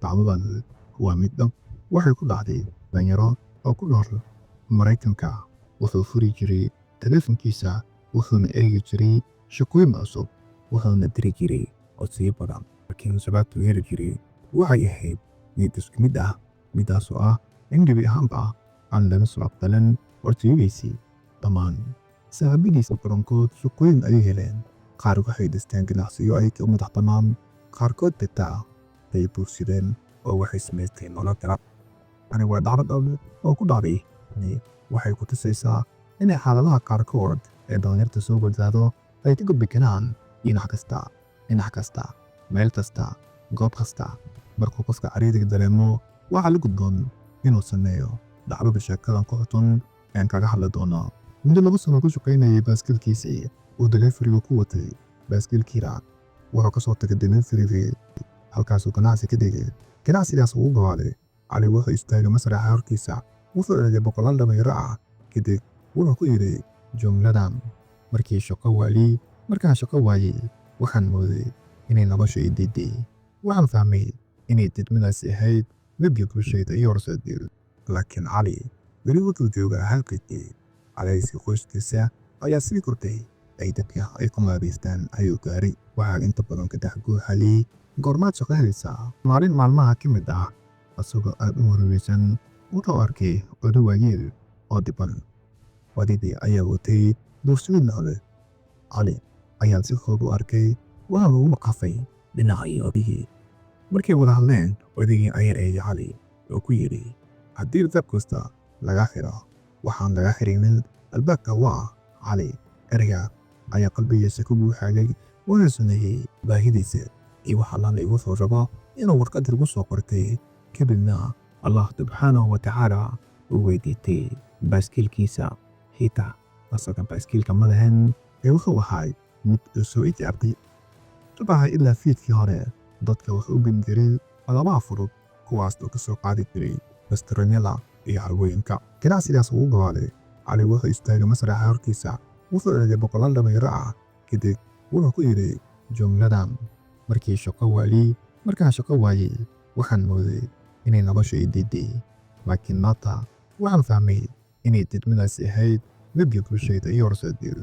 Dhacdadan waa mid dhab, waxay ku dhacday dhalinyaro oo ku nool Maraykanka. Wuxuu furi jiray taleefankiisa, wuxuuna eegi jiray shaqooyin cusub, wuxuuna diri jiray codsiyo badan. Laakiin jawaabtu heli jiray waxay ahayd mid isku mid ah, midaasoo ah in gebi ahaanba aan laga soo aqbalin codsiyadiisii. Dhammaan saaxiibadiisa badankood shaqooyin ayay heleen. Qaar waxay dhisteen ganacsiyo ay ka madax bannaan, qaarkood xitaa bay guursadeen oo waxay samaysteen nolol kale. Tani waa dhacdo dhab oo ku dhacday. Waxay ku tusaysaa inay xaaladaha qaarkood ee dhalinyarta soo wajahdo ay ka gudbi karaan dhinac kasta, dhinac kasta, meel kasta, goob kasta. Markuu qofka cariiriga dareemo, waxaa la gudboon inuu sameeyo. Dhacdada sheekadan ku xutun ayaan kaga hadli doonaa. Muddo 2 sano ku shaqaynayay baaskiilkiisii uu delivery-ga ku watay baaskiilkiira. Wuxuu ka soo tagay delivery-gii, halkaasuu ganacsi ka dhigay. Ganacsigaas uu gabaaday. Cali wuxuu istaagay masraxa hortiisa, wuxuu eegay boqolaal dhalinyaro ah. Kadib wuxuu ku yidhi jumladan: "Markii shaqo waayey, markaan shaqo waayey, waxaan mooday inay nolosha i diiday. Waxaan fahmay inay diidmadaasi ahayd midii guushayda iyo horseeday." Laakiin Cali weli wuxuu joogaa halkiisii. Cadaadiska qoyskiisa ayaa sii kordhay, ay dadka ay ku maadeystaan ayuu gaaray. Waxaa inta badan ka dhex guuxayay: "Goormaad shaqo helaysaa?" Maalin maalmaha ka mid ah, asagoo aad u murugaysan, wuxuu arkay oday waayeel oo dhiban. Odaygii ayaa watay boorsooyin adag. Cali ayaa si fudud u arkay, waxaana ugu qafay dhinacii odaygii. Markay wada hadleen, odaygii ayaa eegay Cali oo ku yidhi: "Haddii albaab kasta laga xiro, waxaan laga xirinin albaabka waa Cali." Ereyga ayaa qalbigiisa ku buuxayay, wuxuu sameeyey baahidiisa iyo wax allaale wuxuu rabo inuu warqad lagu soo qortay. Kadibna Allah subxaanahu wa tacaala uu weydiistay baaskiilkiisa. Xitaa asaga baaskiilka ma lahayn ee wuxuu ahay mid uu soo ijaartay. Subaxa ilaa fiidkii hore dadka wuxuu u geyn jiray alaabaha fudud, kuwaas oo ka soo qaadi jiray restaurant-yada iyo carwooyinka. Ganacsigaas uu gabaaday. Cali wuxuu istaagay masraxa hortiisa, wuxuu eegay boqolaal dhalinyaro ah. Kadib wuxuu ku yidhi jumladan: "Markii shaqo waayey, markaan shaqo waayey, waxaan mooday inay nolosha i diiday. Laakiin maanta waxaan fahmay inay diidmadaasi ahayd midii guushayda iyo horseeday."